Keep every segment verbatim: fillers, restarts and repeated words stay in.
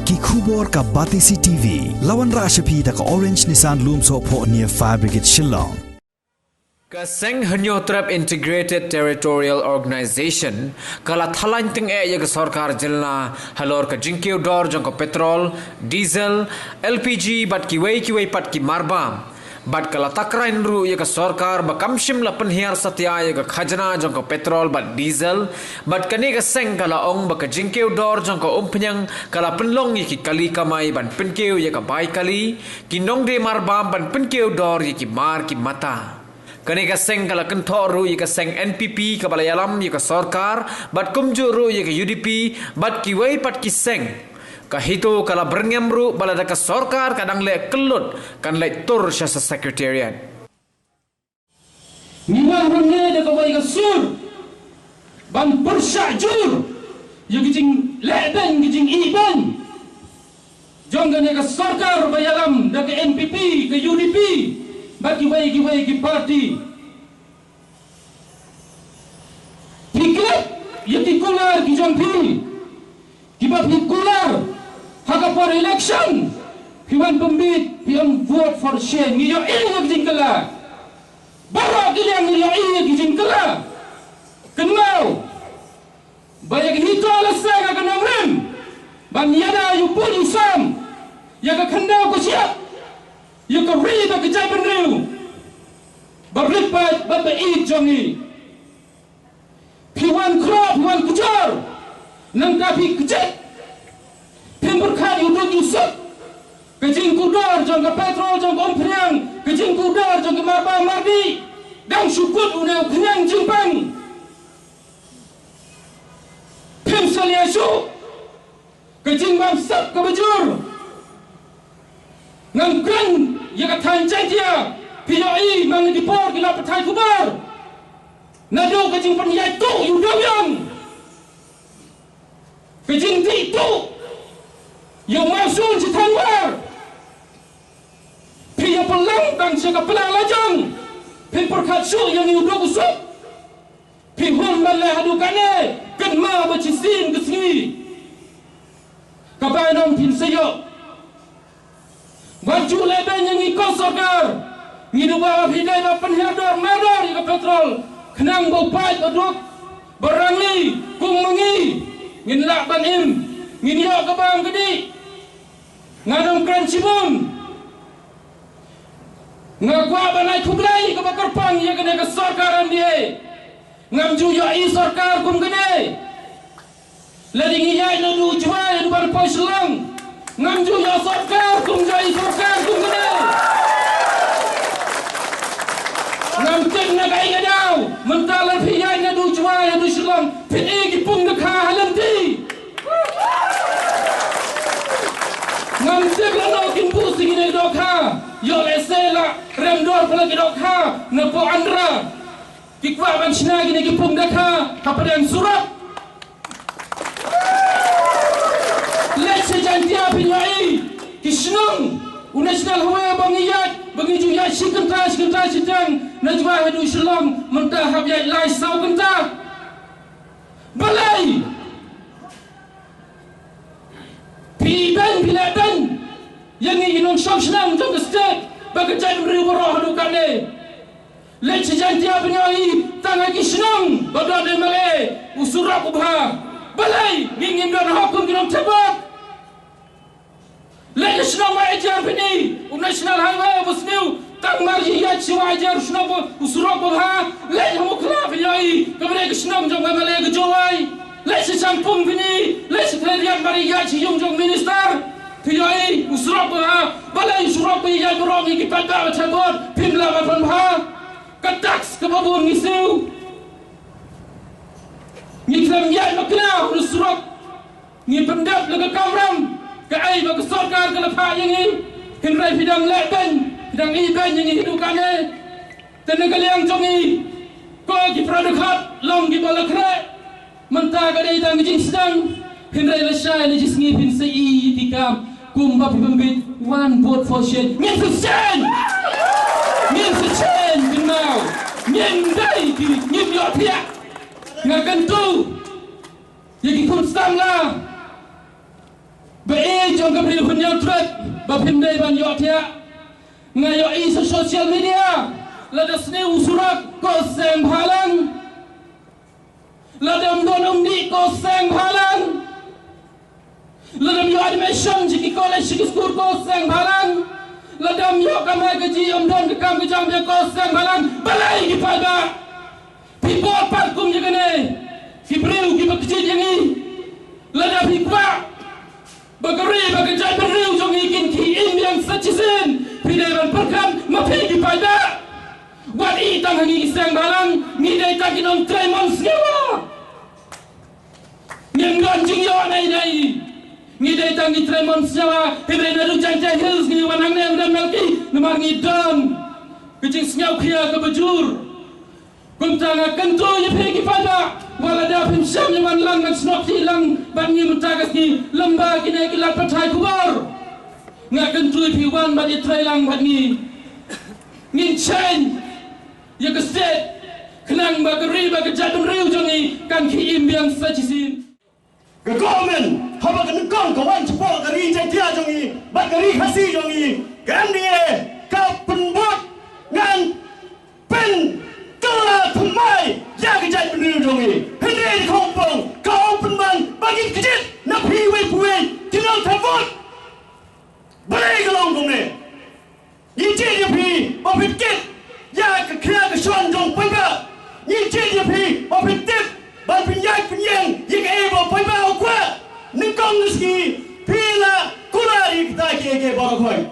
Ki khubor ka Batesi T V. La wanrah sha phi da ka Orange Nissan Lumsohphoh near Fire Brigade Shillong. Ka seng Hynñiewtrep Integrated Territorial Organization ka la thaw laiñ tyngeh ïa ka sorkar jylla halor ka jingkiew dor jong ka petrol, diesel, L P G bad kiwei kiwei pat ki marbam. Bad ka la takren ruh ïa ka sorkar ba kam shym la pynhiar satia ïa ka khajna jong ka petrol bad diesel. Bad kane ka seng ka la ong ba ka jingkiew dor jong ka umphniang ka la pynlong ïa ki kali kamai ban pynkiew ïa ka bai kali, ki nongdie marbam ban pynkiew dor ïa ki mar ki mata. Kane ka seng ka la kynthoh ruh ïa ka seng N P P kaba la ïalam ïa ka sorkar, bad kumjuh ruh ïa ka U D P bad kiwei pat ki seng. Ka HITO ka la byrngem ruh ba lada ka sorkar ka dang leh kyllut, kan leit tur sha sa Secretariat. Ngi wan hangne da kawei ka sur ban pyrshah jur ïa ki jingleh beiñ, ki jingïeh beiñ jong kane ka sorkar ba ïalam da ka N P P, ka U D P bad kiwei kiwei ki party. Phi klet ïa ki kular ki jong phi, kiba phi kular ha ka por election. Phi wan pynbit, phi ong vote for change. Ngi ïohi ïa ki jingkylla. Baroh ki liang ngi ïohi ïa ki jingkylla. Kynmaw ba ïa ka HITO la seng ha ka nongrim ban ïada ïa u pud u sam, ïa ka khyndew ka shyiap, ïa ka ri bad ka jaitbynriew ba rit paid bad ba ïeit jong ngi. Phi wan khroh, phi wan kujor, nangta phi kjit. Phim pyrkhat ïa u duk u suk. Ka jingkiew dor jong ka petrol, jong ka umphniang, ka jingkiew dor jong ka marbam mardih, dang shu kut une u khñiang jingpang. Phim salia shuh. Ka jingbamsap kaba jur. Ngam kren ïa ka thaiñ Jaiñtia, phi ïohi man la ki por ki la pathai khubor. Naduh ka jingpynïaid tuh ïa u dewïong, ka jingdih tuh ïa u mawsun shi thaiñ War. Phi ïa pynlang tang sha ka pla lajong. Phim pyrkhat shuh ïa ngi u duk u suk. Phi hun ban leh haduh kane, kynmaw ba shisien ka sngi ka bainong phin sa ïoh. Wat ju leh beiñ ïa ngi ko sorkar. Ngi duwai ba phi dei ba pynhiar dor mardor ïa ka petrol, khnang ba u paid ba duk ba rangli kum ma ngi ngin lah ban im, ngin ïoh ka bam ka dih. Ngan ym kren shibun. Nga kwah ban ai khublei kaba kyrpang ïa kane ka sorkar M D A. Ngam ju ïohi sorkar kum kane. Lada ngi ïaid naduh Jowai haduh ban poi Shillong, ngam ju ïohi sorkar kum, ïohi sorkar kum kane. Ngam tip na kaei ka daw, mynta lada phi ïaid naduh Jowai haduh Shillong, phin i ki pung dohkha ha lynti. Ngam tip lano kin buh sa kine ki dohkha. Ïoh lehse la rem dor pala ki dohkha na poh Andra. Ki kwah ban shna kine ki pung dohkha hapdeng surok. Leit sha Jaintia phin ïohi ki shnong, u National Highway ba ngi ïaid, ba ngi ju ïaid shi kynta, shi kynta shiteng na Jowai haduh Shillong, mynta hap ïaid lai saw kynta. Balei? Phi beiñ, phi leh beiñ ïa ngi ki nongshong shnong jong ka state bad ka jaitbynriew baroh haduh katne. Leit sha Jaintia phin ïohi tang ha ki shnong ba don M L A, u surok u bha. Balei ngi ngim don hok kum ki nongthep vote? Leit sha shnong Wahiajer phin i u National Highway uba sniew, tang mar ïaid sha Wahiajer u shnong ba, u surok ba bha. Leit ha Mukhla phin ïohi, kaba dei ka shnong jong u M L A ka Jowai. Leit sha Shangpung phin i, leit sha Khliehriat mar ïaid sha ïung jong u minister, phin ïohi u surok ba bha. Balei u surok ba ïaid baroh ngi ki paidbah ba thep vote phim lah ban pynbha? Ka tax kaba bun ngi siew. Ngi khlem ïaid makna ha u surok. Ngi pyndep la ka kamram, kaei ba ka sorkar ka la phah ïa ngi. Hynrei phi dang leh beiñ, phi dang i beiñ ïa ngi haduh katne. Te na ka liang jong ngi, ko ki para dkhot long kiba la khreh. Mynta ka dei tang ka jingsdang. Hynrei lashai la jisngi phin sa i ïa ki kam kumba phi pynbit, one vote for change. Ngin sa change! Ngin sa change, kynmaw. Ngim dei ki, ngim ïohthiah. Nga kyntu ïa ki khun samla ba ïeit Ka briew hun ïathuh ba phim dei ban ïohthiah. Nga ïohi sha social media, lada sniew u surok ko seng bhalang. Lada ym don um dih ko seng bhalang. Lada ym ïoh admission sha ki college sha ki skul ko seng bhalang. Lada ym ïoh kamai kajih, ym don ka kam ka jam bha ko seng bhalang. Balei ki paidbah? Phi bor pat kum ïa kane. Ki briew kiba kjit ïa ngi. Lada phi kwah ba ka ri ba ka jaitbynriew jong ngi kin khie im biang sa shisien, phi dei ban pyrkhat ma phi ki paidbah. Wat ïeh tang ha ngi ki seng bhalang, ngi dei tang ki nongtrei mon sniawa. Ngim don jingïoh nei nei. Ngi dei tang ki trei mon sniawa, hynrei naduh Jaintia Hills ngi wan hangne u Malki, namar ngi don ka jingsngewkhia kaba jur. Kumta nga kyntu ïa phi ki paidbah, wat lada phim shym ïa wan lang ban snoh khih lang bad ngi mynta ka sngi, lymda kine ki lad pathai khubor. Nga kyntu ïa phi wan bad ïatrei lang bad ngi. Ngin change ïa ka state, khnang ba ka ri ba ka jaitbynriew jong ngi kan khie im biang sa shisien. Ka government, haba ka nyngkong ka wan shapoh ka ri Jaintia jong ngi bad ka ri Khasi jong ngi, ka M D A ka pynbud ngan pynkylla thymmai ïa ka jaitbynriew jong ngi. Hynrei ka Khongpong ka ong pynban ba ngin kjit na phi wei pa wei ki nongthep vote. Balei ka long kumne? Ngi jied ïa phi ba phin kit ïa ka khia ka shon jong paidbah. Ngi jied ïa phi ba phin tip ban pynïaid pynïeng ïa kaei ba paidbah u kwah. Nyngkong ka sngi phi la kular ïa kita kiei kiei baroh khoit.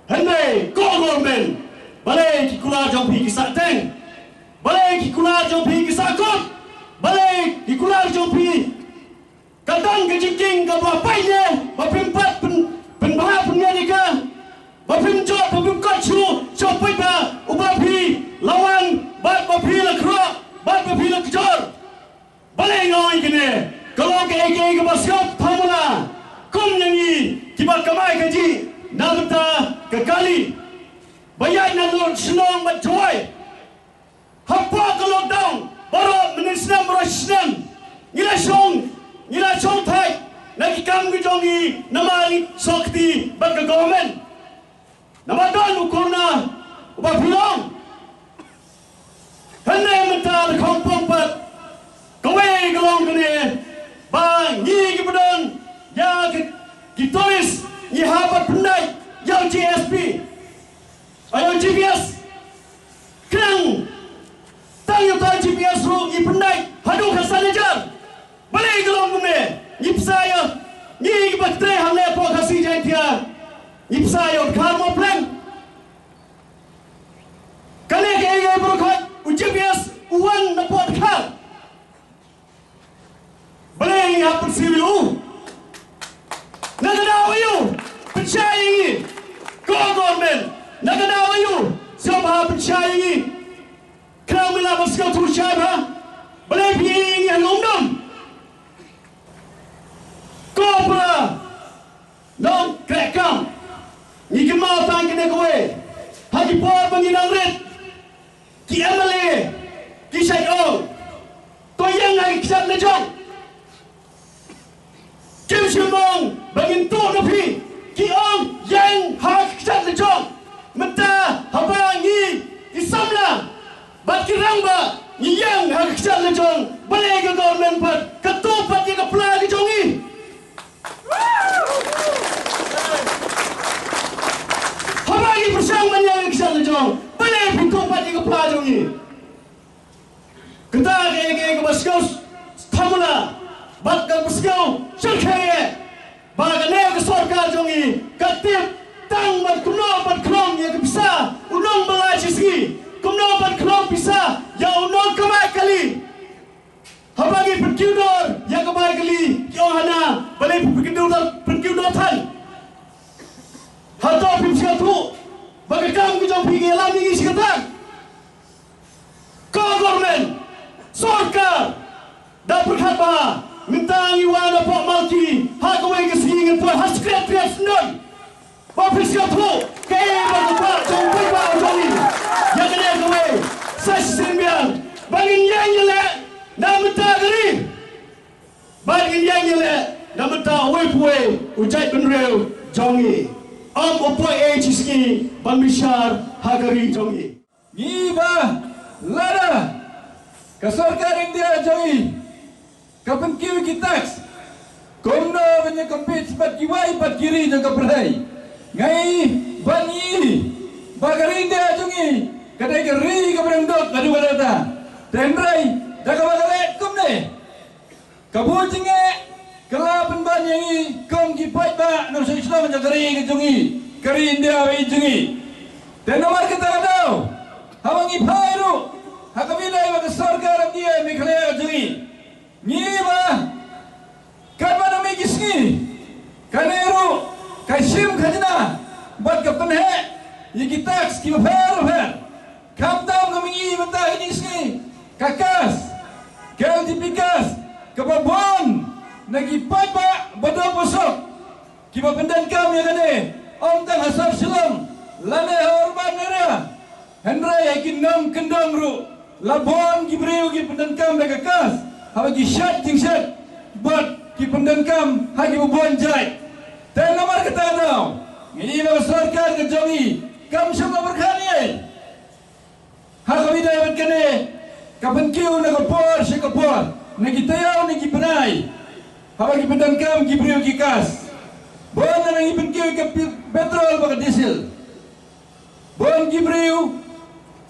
Hynrei ko government, balei ki kular jong phi ki sah teng? Balei ki kular jong phi ki sah kut? Balei ki kular jong phi ka don ka jingkieng kaba pait ne ba phim pat pyn, pynbha pynmiat ïa ka, ba phim jot ba phim koit shuh sha u paidbah uba phi la wan bad ba phi la khroh bad ba phi la kjor? Balei nga ong ïa kane? Ka long kaei kaei kaba sngewthuh mala kum ïa ngi kiba kamai kajih na bynta ka kali ba ïaid na shnong bad jowai. Hapoh ka lockdown baroh mynnin snem baroh snem ngi la shong, ngi la shong thait na ki kam ki jong ngi namar ngi sngewkti bad ka government. Namar don u corona uba phi long. Hynrei mynta da Khongpong pat kawei ka long kane ba ngi kiba don ïa ki, ki tourist ngi hap ban pyndait ïa u G S P. Ïa u G P S. Khnang tang ïa uta u G P S ruh ngi pyndait haduh ka san hajar. Balei ka long kumne? Ngi pynshai ïa ngi kiba trei hangne hapoh Khasi Jaintia. Ngi pynshai ïa u Dkhar Mawphlang. Kane kaei kaei baroh khoit u G P S u wan na pdeng Dkhar. Balei ngi hap pynsiew ïa u? Na ka daw aïu? Pynshai ïa ngi. Ko government, na ka daw aïu? Sngewbha pynshai ïa ngi. Khnang ba ngin lah ban sngewthuh shai bha. Balei phi ïa ngi ha lum dum? Ko para nongkrekkam, ngi kynmaw tang kane kawei. Ha ki por ba ngi dang rit, ki M L A ki shait ong, to ïeng ha ki kjat lajong. Kim shym ong ba ngin tuh na phi, ki ong ïeng ha ki kjat lajong. Mynta haba ngi ki samla bad ki rangbah ngi ïeng ha ki kjat lajong, balei ka government pat ka tuh pat ïa ka pla ka jong ngi? Haba ngi pyrshang ban ïeng ha ki kjat lajong, balei phi tuh pat ïa ka pla jong ngi? Kata kaei kaei kaba sngewthuh thamula bad kaba sngewthuh shyrkhei eh ba kane ka sorkar jong ngi ka tip tang ban kumno ban khlong ïa ka pisa u nong ba lai shi sngi, kumno ban khlong pisa ïa u nong kamai kali. Haba ngi pynkiew dor ïa ka bai kali, ki ong hana, balei phi pynkiew dor, pynkiew dor than? Hato phim sngewthuh ba ka kam ka jong phi ka ïalam ïa ngi shi katta? Ko government, sorkar, da pyrkhat bha, mynta ngi wan hapoh Malki, ha kawei ka sngi ngin poi ha Secretariat Syndon. Ba phi sngewthuh kaei ba ka kwah jong u paidbah jong ngi ïa kane kawei. Sa shisien biang ba ngin ïeng ïaleh na mynta ka ri. Ba ngin ïeng ïaleh Na mynta uwei pa uwei u jaitbynriew jong ngi um u poi ei shi sngi ban bishar ha ka ri jong ngi. Ngi ba lada ka sorkar India jong ngi ka pynkiew ki tax, kumno ban ïa compete bad kiwei pat ki ri jong ka pyrthei? Ngi ban ngi ba ka ri India jong ngi ka dei ka ri kaba dang duk haduh katta. Te hynrei da kaba ka leh kumne, ka bun jingeh ka la pynban ïa ngi kum ki paidbah nongshong shnong jong ka ri ka jong ngi, ka ri India ba ïeit jong ngi. Te namar kata ka daw haba ngi phai ruh ha kaba ïadei bad ka sorkar M D A Meghalaya ka jong ngi, ngi ba katba na mih ki sngi kane ruh ka shim khajna bad ka pynheh ïa ki tax kiba pher bapher. Khamtam ka mihngi mynta ka jingsngi ka KAS, ka L D P KAS, kaba bun na ki paidbah baduk basuk kiba pyndonkam ïa kane, ym tang ha sor Shillong lane ha urban area, hynrei ha ki nongkyndong ruh la bun ki briew ki pyndonkam da ka KAS haba ki shet jingshet bad ki pyndonkam ha kiba bun jait. Te namar kata ka daw ngi ïohi ba ka sorkar ka jong ngi kam shym la pyrkhat ei. Ha kaba ïadei bad kane, ka pynkiew na ka por sha ka por, na ki taïew na ki bnai, haba ki pyndonkam ki briew ki KAS. Bun na ngi pynkiew ka pi-, petrol bad ka diesel. Bun ki briew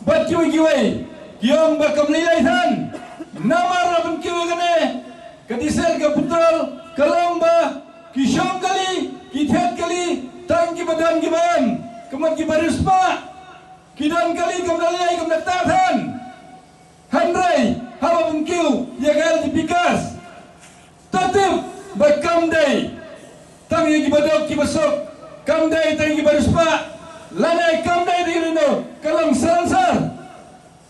bad kiwei kiwei ki ong ba kam lei lei than. Namar la pynkiew kane ka diesel ka petrol, ka long ba ki shong kali, ki thied kali tang kiba don kiba em, ka mut kiba riewspah. Ki don kali kam da lei kam da kta than. Hynrei haba pynkiew ïa ka L D P KAS, to tip ba kam dei tang ïa kiba duk kiba suk, kam dei tang ïa kiba riewspah, lane kam dei tang ïa kino, ka long sansar.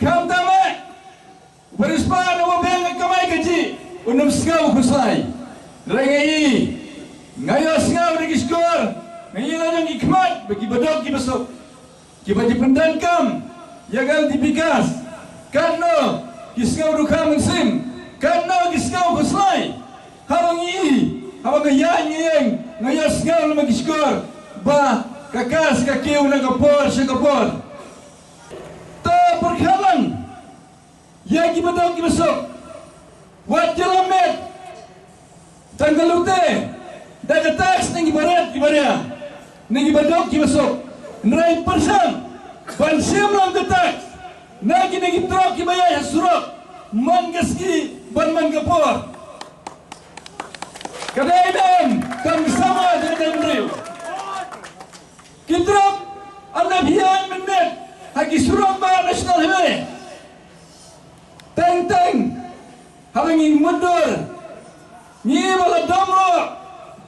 Khamtam eh u riewspah na uba biang ka kamai kajih un ym sngew khuslai. Hynrei nga i, nga ïohsngew da ki shkor, nga i la jong ki khmat ba kiba duk kiba suk, kiba ki pyndonkam ïa ka L D P KAS, katno ki sngew dukha mynsiem, katno ki sngew khuslai. Haba ngi i, haba nga ïaid nga ïeng, nga ïohsngew lem ki shkor ba ka KAS ka kiew na ka por sha ka por. To pyrkhat lang ïa kiba duk kiba suk. Wat ïalam met tang ka lute da ka tax na kiba rit kiba ria, na kiba duk kiba suk. Hynrei pyrshang ban shim lang ka tax na kine ki trok kiba ïaid ha surok man ka sngi bad man ka por. Ka dei ne em? Kam samla ïa ka dei briew. Ki trok ynda phi ïaid mynmiet ha ki surok ba National Highway, teng teng haba ngi mutdur, ngi ba la dom ruh,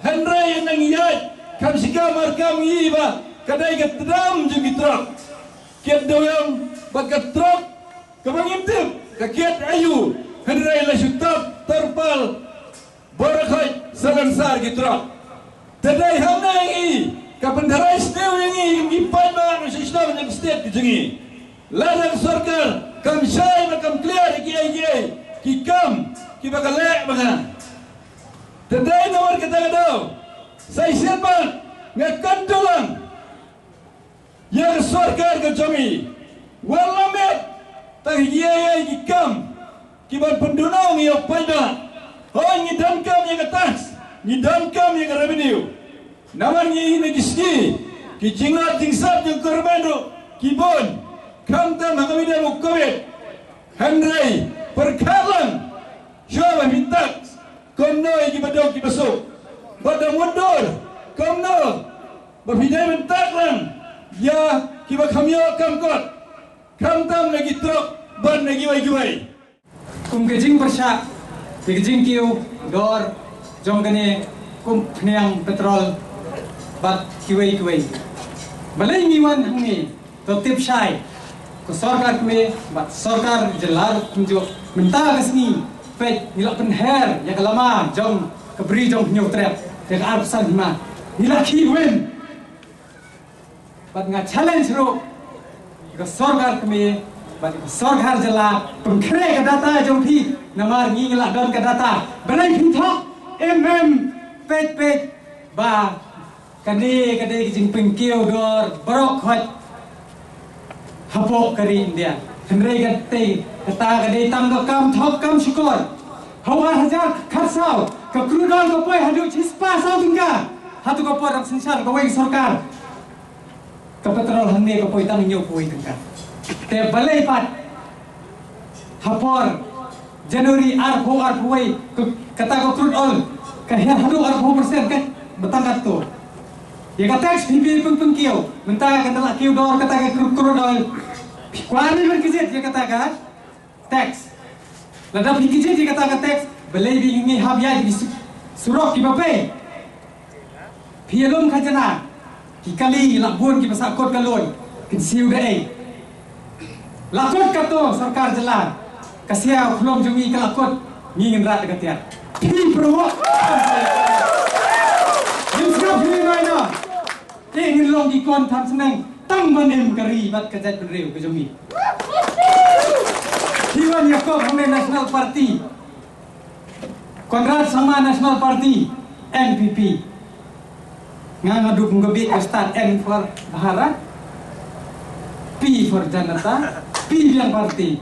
hynrei ynda ngi ïaid kam shikam ar kam ngi ba ka dei ka tdam jong ki trok. Kiad dewiong bad ka trok kaba ngim tip ka kiad aïu, hynrei la shu tap tarpal bor khoi salan sar ki trok. Te dei hangne ngi, ka pyntharai sniew ïa ngi, ngi paidbah nongshong shnong jong ka state ka jong ngi. Lada ka sorkar kam shai bad kam clear ïa kiei kiei ki kam kiba ka leh ba ka. Te dei namar kata ka daw sa shisien pat nga kyntu lang ïa ka sorkar ka jong ngi, wat lam met tang ïa ïa ki kam kiban pynduhnong ïa u paidbah. Hooid, ngi donkam ïa ka tax, ngi donkam ïa ka revenue. Namar ngi ïohi na ki sngi ki jinglong jingsat jong ka government ruh ki bun, khamtam ha ka mih da u Covid. Hynrei pyrkhat lang shuwa ba phi tax kumno ïa kiba duk kiba suk, bad da mutdur kumno ba phi dei ban tax lang ïa kiba kham ïoh kam kot, khamtam na ki trok bad na kiwei kiwei. Kum ka jingpyrshah ïa ka jingkiew dor jong kane kum khñiang petrol bad kiwei kiwei. Balei ngi wan hangne? To tip shai, ka sorkar kmie bad sorkar jylla ruh kumjuh, mynta ka sngi peit ngi la pynher ïa ka lama jong ka Bri jong Hynñiewtrep ïa ka arphew san hima. Ngi la khih win. Bad nga challenge ruh ïa ka sorkar kmie bad ïa ka sorkar jylla, pynkhreh ka data jong phi, namar ngi ngi la don ka data. Balei phi thoh M M Peit peit ba kane ka dei ka jingpynkiew dor baroh khoit hapoh ka ri India. Hynrei kata, kata ka dei tang ka kam thok kam shukor. Ha u ar hajar khatsaw ka crude oil ka poi haduh shispah saw tyngka. Hato ka por dang synshar kawei ka sorkar, ka petrol hangne ka poi tang hynñiewphew tyngka. Te balei pat ha por January arphew arphew wei, ka, kata ka crude oil ka hiar haduh arphew percent ka ba tang katto. Ïa ka tax phi phi pynpynkiew, mynta ka la kiew dor kata ka crude, crude oil. Phi kwah ne ban kjit ïa kata ka tax? Lada phi kjit ïa kata ka tax, balei ba ngi hap ïaid ki su-, surok kiba pei? Phi ïalum khajna, ki kali la bun kiba sah kot ka loan, kin siew da ei? La kot katto sorkar jylla, ka sia ka khlem jong ngi ka la kot, ngi ngin rah da ka tiar. Phi pyrshah. Ngin sngap hi mai na. Te ngin long ki khun than sneng tang ban im ka ri bad ka jaitbynriew ka jong ngi. Phi wan ïa kop hangne National Party. Conrad Sangma National Party, N P P. Nga nga duk nga bit ka start, N for Bharat, P for Janata, P biang party.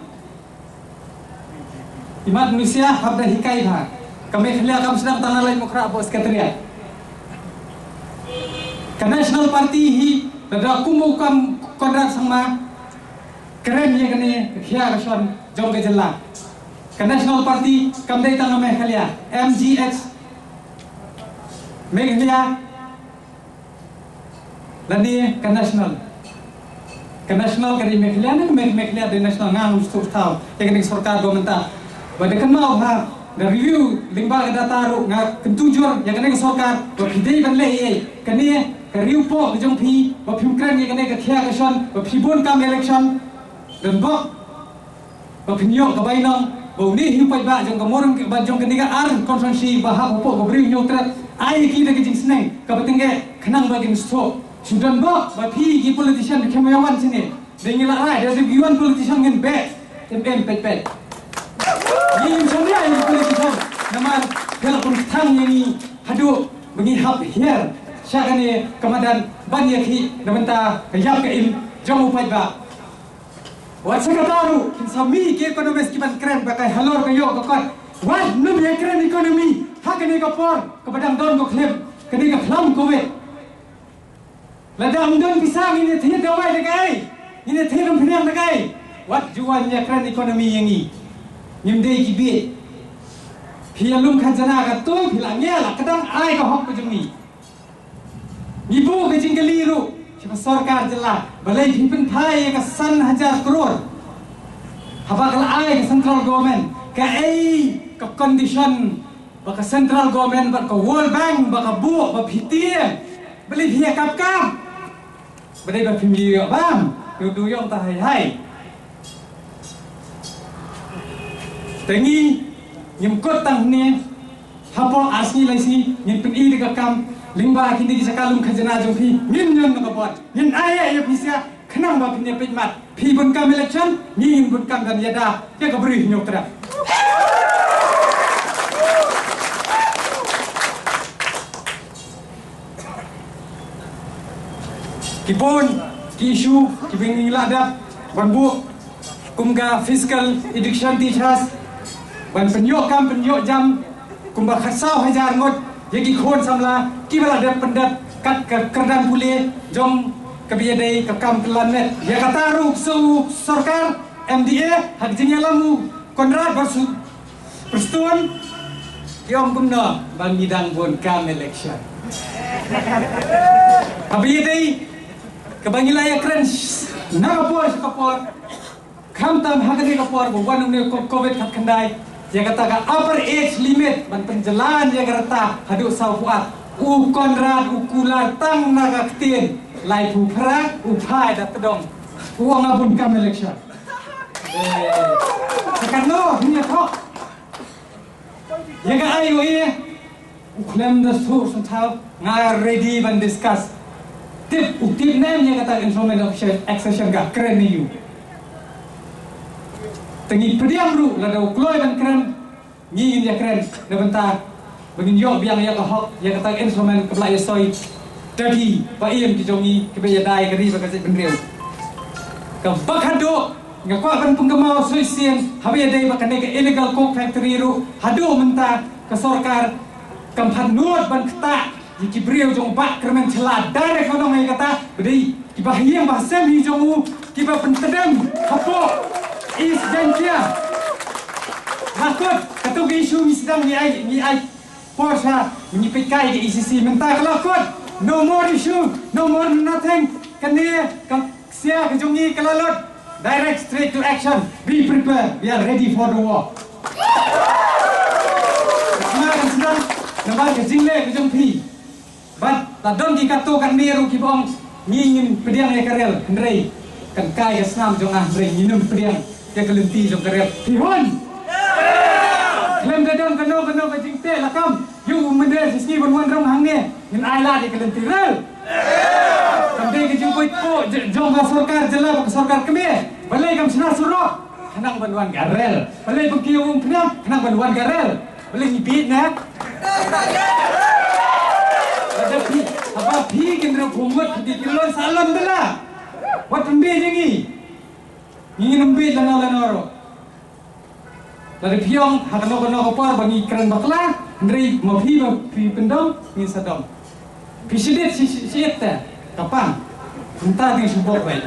Imat Malaysia hap da hikai bha. Ka Meghalaya kam sdang tang na Laitumkhrah hapoh Secretariat. Ka National Party hi, lada kum u kam Conrad Sangma, kren ïa kane ka khia ka shon jong ka jylla. Ka National Party kam dei tang ka Meghalaya, M G H Meghalaya lane ka National. Ka National ka dei Meghalaya ne ka Meg-, Meghalaya dei National, nga ngam sngewthuh ïa kane ka sorkar ba mynta. Ba da kynmaw ha, da review lyngba ka data ruh nga kyntu jur ïa kane ka sorkar ba phi dei ban leh ei ei. Kane ka riewpoh ka jong phi ba phim kren ïa kane ka khia ka shon ba phi bun kam election. Don bok ba phin ïoh ka bainong ba une hi u paidbah jong ka Mawryngkneng bad jong kane ka ar constituency ba hap hapoh ka Bri u Hynñiewtrep, ai ki da ka jingsneng kaba tyngeh khnang ba kin sngewthuh. Shu don bok ba phi ki politician phi khlem ïa wan shane. Dei ngi la ai, da dei ngi wan politician ngin beh. Em em peit peit. Ngi ngim shaniah ïa ki politician. Namar phi la pynthang ïa ngi haduh ba ngi hap hiar sha kane ka madan ban ïakhih na bynta ka ïap ka im jong u paidbah. Wat sa kata ruh, kin sa mih ki economist ki ban kren ba ka halor ka ïoh ka kot. Wat nym ïa kren economy ha kane ka por kaba dang don ka khlem, kane ka khlam Covid. Lada ym don pisa ngin ïa thied dawai da kaei, ngin ïa thied umphniang da kaei. Wat ju wan ïa kren economy ïa ngi. Ngim dei ki bieit. Phi ïalum khajna katto, phi la ngiah la ka dang ai ka hok ka jong ngi. Ngi buh ka jingkylli ruh sha ka sorkar jylla, balei phi pynphai ïa ka san hajar klur haba ka la ai ka central government? Kaei ka condition ba ka central government bad ka World Bank ba ka buh ba phi tieng? Balei phi ïa kap kap? Ba dei ba phim ïoh bam, ïoh du ïoh ta hai hai. Te ngi ngim kut tang hangne, hapoh ar sngi lai sngi ngin pyni da ka kam lyngba kine ki jaka lum khajna jong phi, ngin ñion na ka bor, ngin ai ïa phi sha khnang ba phin ïa peit mat. Phi bun kam election, ngi ngin bun kam ban ïada ïa ka Bri u Hynñiewtrep. Ki bun ki issue kiba ngi la dep ban buh, kum ka physical education teachers, ban pynïoh kam pynïoh jam kumba khatsaw hajar ngut ïa ki khun samla kiba la dep pyndep kat ka kyrdan pule jong kaba ïadei ka kam kylla met. Ïa kata ruh sa u sorkar M D A ha ka jingïalam u Conrad bad u Prestone, ki ong kumno ba ngi dang bun kam election. Haba ïadei kaba ngi la ïakren na ka por sha ka por, khamtam ha kane ka por ba wan une u Covid khatkhyndai, ïa kata ka upper age limit ban pynjlan ïa ka rta haduh sawphew ar, u Conrad u kular tang na ka ktien laiphew phra, u phai da tdong, u ong nga bun kam election. Eh, sa katno ngi ïa thok. Ïa ka I O A, u khlem da sngewthuh sngewthaw, nga ready ban discuss. Tip, u tip ne em ïa kata ka instrument of accession, ka kren ne ïa u. Te ngi pdiang ruh, lada u kloi ban kren, ngi ngin ïa kren na bynta ba ngin ïoh biang ïa ka hok, ïa kata ka instrument kaba la ïasoi da ki ba ïeit ki jong ngi kiba ïada ïa ka ri bad ka jaitbynriew. Kaba khadduh nga kwah ban pynkynmaw shisien, haba ïadei bad kane ka illegal coke factory ruh, haduh mynta ka sorkar kam pat nud ban ktah ïa ki briew jong u Bah Kyrmen Shylla. Direct ka long ïa kata, ba dei kiba ha ïing ba ha sem hi jong u kiba pyntdem hapoh East Jaintia. La kut, katto ka issue ngi sdang ngi ai, ngi ai por sha, ngi peit kai ka E C C, mynta ka la kut. No more issue, no more nothing. Kane ka sia ka jong ngi ka la lut. Direct, straight to action. Be prepared. We are ready for the war. Sngewbha kan sdang namar ka jingleh ka jong phi. Bad la don ki katto katne ruh kiba ong ngi ngin pdiang ïa ka rel, hynrei kan kai ka snam jong nga, hynrei ngin ym pdiang ïa ka lynti jong ka rel. Phi hun? Khlem da don kano kano ka jingteh lakam, ïa u mynder shisngi ban wan rung hangne, ngin ai lad ïa ka lynti rel. Kam dei ka jingkoit ko j-, jong ka sorkar jylla bad ka sorkar kmie. Balei kam shna surok? Khnang ban wan ka rel. Balei ban kiew umphniang? Khnang ban wan ka rel. Balei ngi bieit ne? Lada phi, haba phi kynrem pynmut phi ki lon sa lon dala. Wat pynbieit ïa ngi. Ngi ngin ym bieit lano lano ruh. Lada phi ong ha kano kano ka por ba ngi kren bakla, hynrei ma phi ba phi pyndom, ngin sa dom. Phi shadit shi, shi, shit te ka pan. Mynta dei shu bok wei.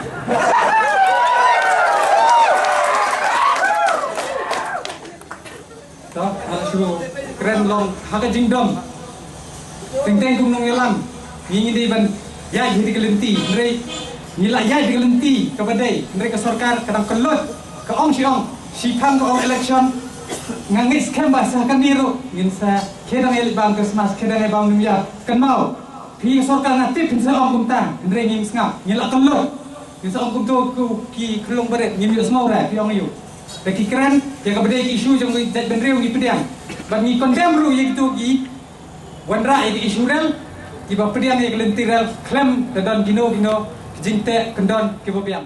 To, nga shu kren long ha ka jingdom. Teng teng kum nongïalam, ngi ngi dei ban ïaid hi ka lynti, hynrei ngi la ïaid hi ka lynti kaba dei, hynrei ka sorkar ka dang kyllut, ka ong shi ong, shi khang ka ong election. Nga ngeit skhem ba sa kane ruh ngin sa khie dang ïa leit bam Christmas, khie dang ïa bam New Year. Kynmaw, phi sorkar nga tip phin sa ong kumta, hynrei ngim sngap, ngi la kyllut. Ngin sa ong kumto ko ki khyllung barit, ngim ïohsngew re, phi ong ïa u. Da ki kren ïa kaba dei ki issue jong ki jaitbynriew ngi pdiang. Bad ngi condemn ruh ïa kito ki wanrah ïa ki issue rel, kiba pdiang ïa ki lynti rel khlem da don kino kino ki jingteh kyndon kiba biang.